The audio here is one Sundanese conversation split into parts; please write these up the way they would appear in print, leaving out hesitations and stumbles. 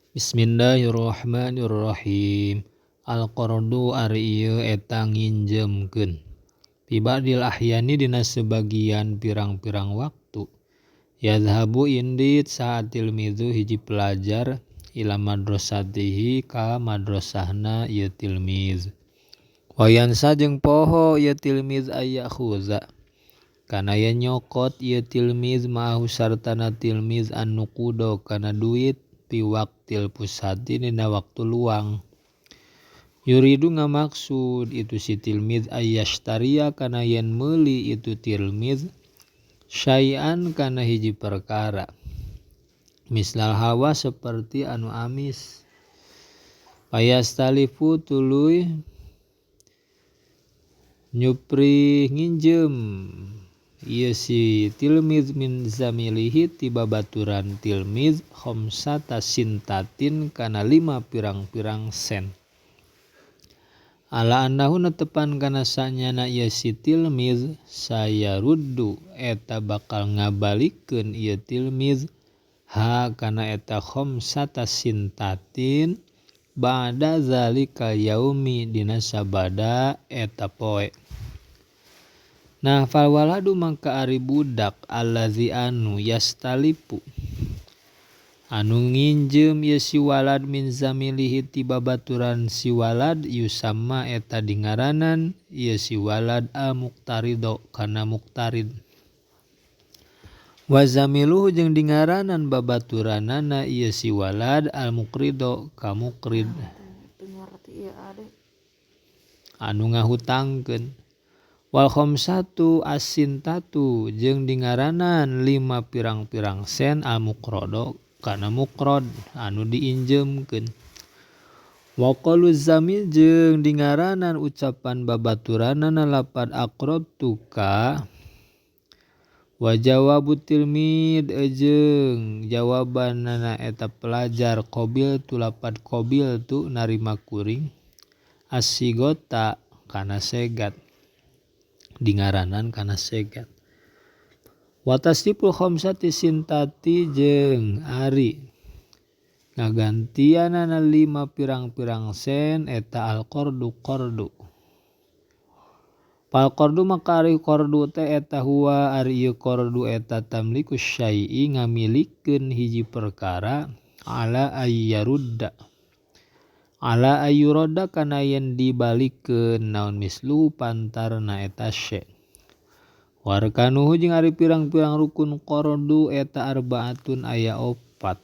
Bismillahirrahmanirrahim. Al-qardu ari ieu eta nginjemkeun. Fi ba'dil ahyani dina sebagian pirang-pirang waktu. Yadhhabu indit saha tilmizu hiji pelajar ila madrasatihi ka madrasahna ieu tilmiz. Wayansa jeung poho ieu tilmiz ayyakhuza. Kana yen nyokot ieu tilmiz ma'ahu sartana tilmiz an-nuquda kana duit fi waqtil pusati dina waktu luang. Yuridu ngamaksud itu si tilmiz ayyashtariya kana yen meuli itu tilmiz syai'an kana hiji perkara. Mislal hawa seperti anu amis. Payastalifu tuluy nyupri nginjem ieu si tilmiz min zamilihi ti babaturan tilmiz khamsata sintatin kana 5 pirang-pirang sen. Ala annahu netepan kana sanyana ieu si tilmiz sayaruddu eta bakal ngabalikeun ieu tilmiz ha kana eta khamsata sintatin ba'da zalika yaumi dina sabada eta poe. Nah fal waladu mangka ari budak allazi anu yastalipu anu nginjem ieu si walad min zamilihi ti babaturan si walad yusamma eta dingaranan ieu si walad al muqtarido kana muqtarid. Wa zamiluhu jeung dingaranan babaturanana ieu si walad al muqrido ka muqrid anu ngahutangkeun. Wal khamsatu asintatu jeung dingaranan 5 pirang-pirang sen al muqrado kana muqrad anu diinjemkeun. Wa qalu zamil jeung dingaranan ucapan babaturanana lapad aqrabtuka. Wa jawabu tilmid jeung jawabanana eta pelajar qabil tu lapad qabil tu narima kuring asigota kana segat dingaranan kana segat. Wa tasdiful khamsati sintati jeung ari ngagantianana 5 pirang-pirang sen eta al-qardu qardu. Fal qardu maka ari qardu teh eta huwa ari ieu qardu eta tamliku syai'i ngamilikeun hiji perkara ala ayyarudda ala ayyuradda kana yen dibalikeun naon mislu pantarna eta syai. Warkanuhu jeung ari pirang-pirang rukun qardu eta arbaatun aya 4.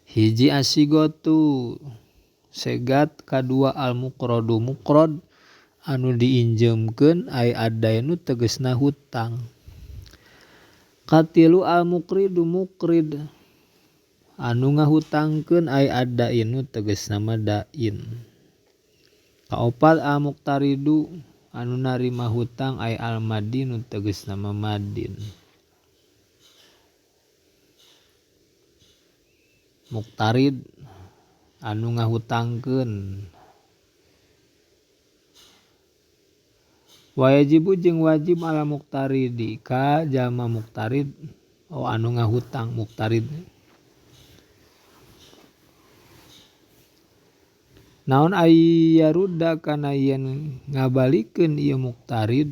Hiji asigotu segat, kadua al muqradu muqrad anu diinjemkeun ai adainu tegasna hutang. Katilu al muqridu muqrid anu ngahutangkeun ai adainu tegasna mah dain. Kaopat al muqtaridu anu narima hutang ai al madinu tegasna mah madin. Muqtarid anu ngahutangkeun. Wajibu jeung wajib ala muqtaridi ka jalma muqtarid oh anu ngahutang muqtarid. Naon ayyarudda kana yen ngabalikeun ieu muqtarid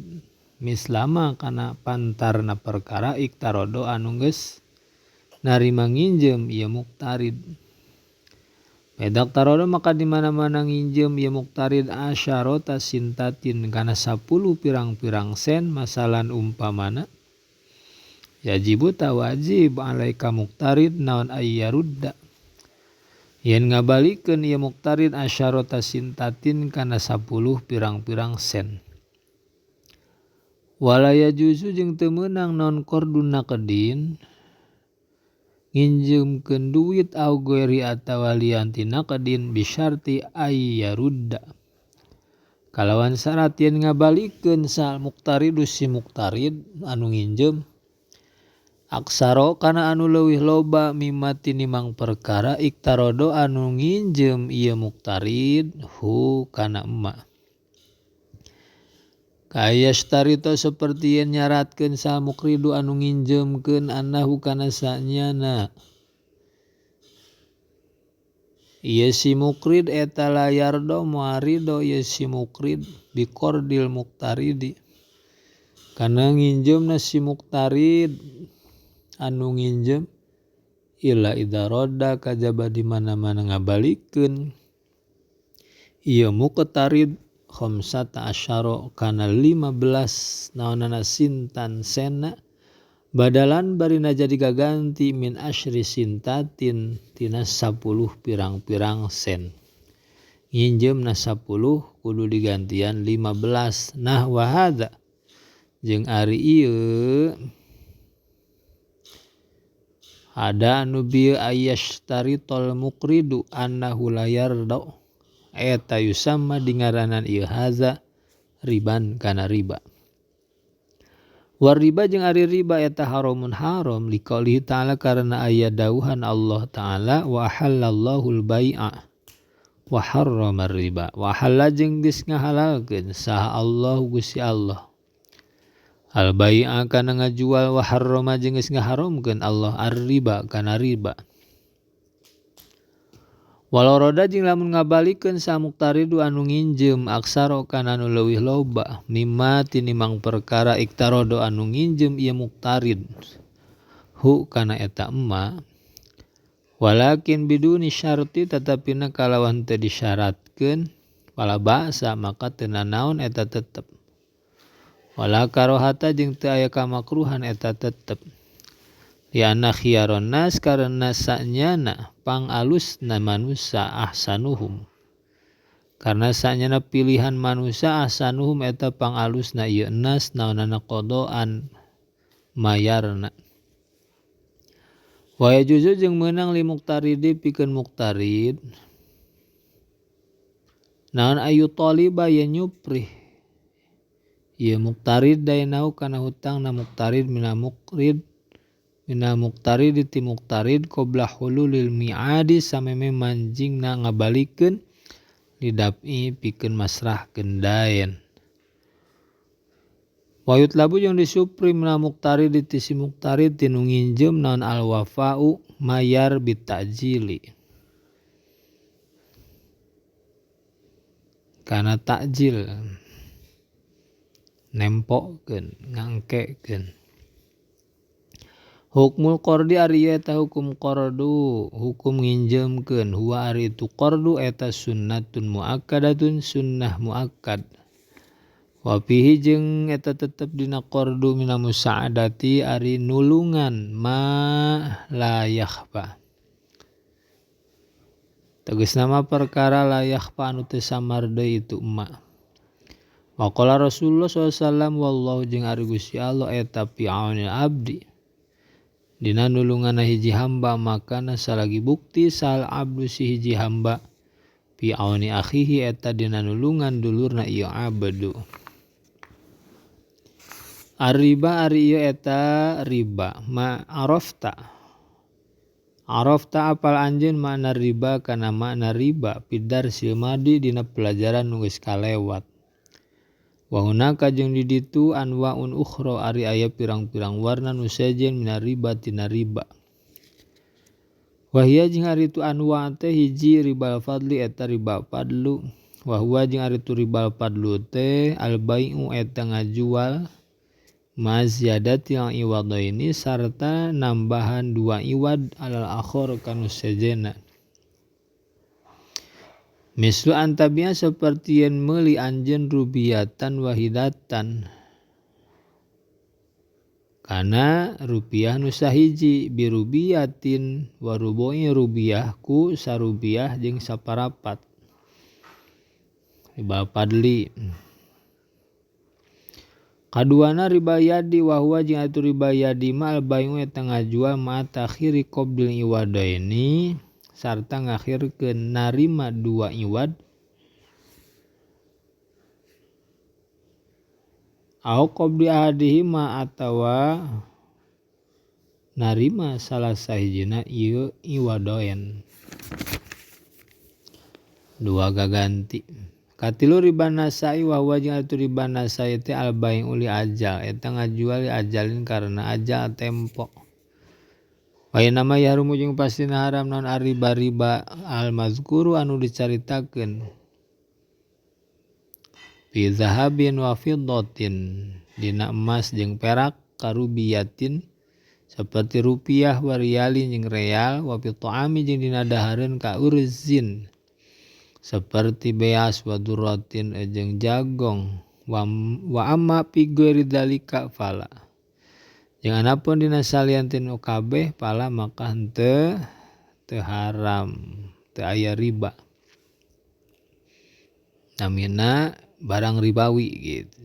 mislama kana pantarna perkara iktarodo anu geus narima nginjem ieu muqtarid. Pedak tarodo maka di mana-mana nginjem ieu muqtarid asyarota sintatin kana 10 pirang-pirang sen masalan umpamana yajibu ta wajib alaika muqtarid naon ayyarudda yen ngabalikeun ieu muqtarid asyarota sintatin kana 10 pirang-pirang sen. Wala yajuzu jeung teu meunang naon qardun naqdin nginjemkeun duit au ghairi atawa lian ti naqdin bisyarti ayyarudda kalawan syarat yen ngabalikeun sal muqtaridu si muqtarid anu nginjem aksaro kana anu leuwih loba mimma tinimang perkara iktarodo anu nginjem ieu muqtarid hu kana emma. Kayastarito seperti yen nyaratkeun sal muqridu anu nginjemkeun annahu kana sanyana Ieu si mukrid eta la yardo moal ridho ieu si mukrid biqordil muktaridi kana nginjeumna si muktarid anu nginjem illa idza radda kajaba di mana-mana ngabalikeun ieu muktarid khamsata asyara kana 15 naonana sintan sena badalan barina jadi gaganti min asyri sintatin tina 10 pirang-pirang sen. Nginjeumna 10 kudu digantian 15. Nah wa hadza jeung ari ieu ada anu bieu ayashtaritul muqridu annahu la yarda eta yusamma dingaranan ieu hadza riban kana riba. War riba jeung ari riba eta haramun haram liqaulihi ta'ala karena aya dawuhan Allah ta'ala wa halallahu al-bai'a wa harrama riba wa halal jeung geus ngahalalkeun saha Allah Gusti Allah al-bai'a kana ngajual wa harrama jeung geus ngaharamkeun Allah ar-riba kana riba. Walau roda jeung lamun ngabalikeun sa muktaridu anu nginjem aksaro kana anu leuwih loba mimma tinimang perkara iktarodo anu nginjem ieu muktarid hu kana eta emma walakin biduni syarti tatapina kalawan teu disyaratkeun wala ba'sa maka teu nanaon eta tetep wala karohata jeung teu aya kamakruhan eta tetep. Lianna khiyaron nas karena sanyana pangalusna manusia ahsanuhum karena sanyana pilihan manusia ahsanuhum eta pangalusna ieu nas naonana qadaan mayarna. Wa yajuzu jeung meunang li muktaridi pikeun muktarid naon ayu taliba ye nyuprih ieu muktarid dainau kana hutangna muktarid mina mukrid mina muktarid ti muktarid qabla hululil mi'adi sameme manjingna ngabalikeun lidapi pikeun masrahkeun daen. Wa yutlabu jeung disupri mina muktarid ti si muktarid tinu nginjem naon al wafa'u mayar bitajili kana takjil nempokeun ngangkekeun. Hukmul qardi ari eta hukum qardu hukum nginjemkeun huwa ari itu qardu eta sunnatun muakkadatun sunnah muakkad wa fihi jeung eta tetep dina qardu mina musaadati ari nulungan ma la yakhfa tegasna mah perkara la yakhfa anu teu samar deui itu ma. Wa qala Rasulullah sallallahu alaihi wasallam wallahu jeung ari Gusti Allah eta fi aunil abdi dina nulunganna hiji hamba makana salagi bukti sal abdu si hiji hamba fi auni akhihi eta dina nulungan dulurna ieu abdu. Arriba ari ieu eta riba ma arafta arafta apal anjeun makna riba kana makna riba pidar silmadi dina pelajaran nu geus kalewat. Wa hunaka jeung di ditu anwaun ukhra ari aya pirang-pirang warna nu sejen mina riba tina riba. Wa hiya jeung ari tu anwa teh hiji ribal fadli eta riba fadlu wa huwa jeung ari tu ribal fadlu teh al bai'u eta ngajual ma ziyadati iwadaini sarta nambahan dua iwad alal akhir kanu sejena. Mislu antabia seperti yen meuli anjeun rubiatan wahidatan kana rupiah nu sahiji birubiatin wa rubu'i rubiah ku sarubiah jeung saparapat riba fadli. Kaduana riba yadi wa huwa jeung atuh riba yadi ma al bai'u eta ngajual ma takhiri qabdil iwadaini sarta ngakhirkeun narima dua iwad au qabli ahadihima atawa narima salah sahijina ieu iwadoen dua gaganti. Katilu riba nasai wa huwa jeung atuh riba nasai teh al bai'u li ajal eta ngajual li ajalin karena ajal tempo. Wa innama yahrumu jeung pastina haram naon arriba riba al mazkuru anu dicaritakeun fi zahabin wa fiddatin dina emas jeung perak karubiyatin saperti rupiah wa rialin jeung real wa fi ta'ami jeung dina dahareun ka urzin saperti beas wa durratin jeung jagong wa amma fi ghairi dzalika fala. Jeung anapun dina salian ti nu kabeh pala maka henteu teu haram teu aya riba. Namina barang ribawi gitu.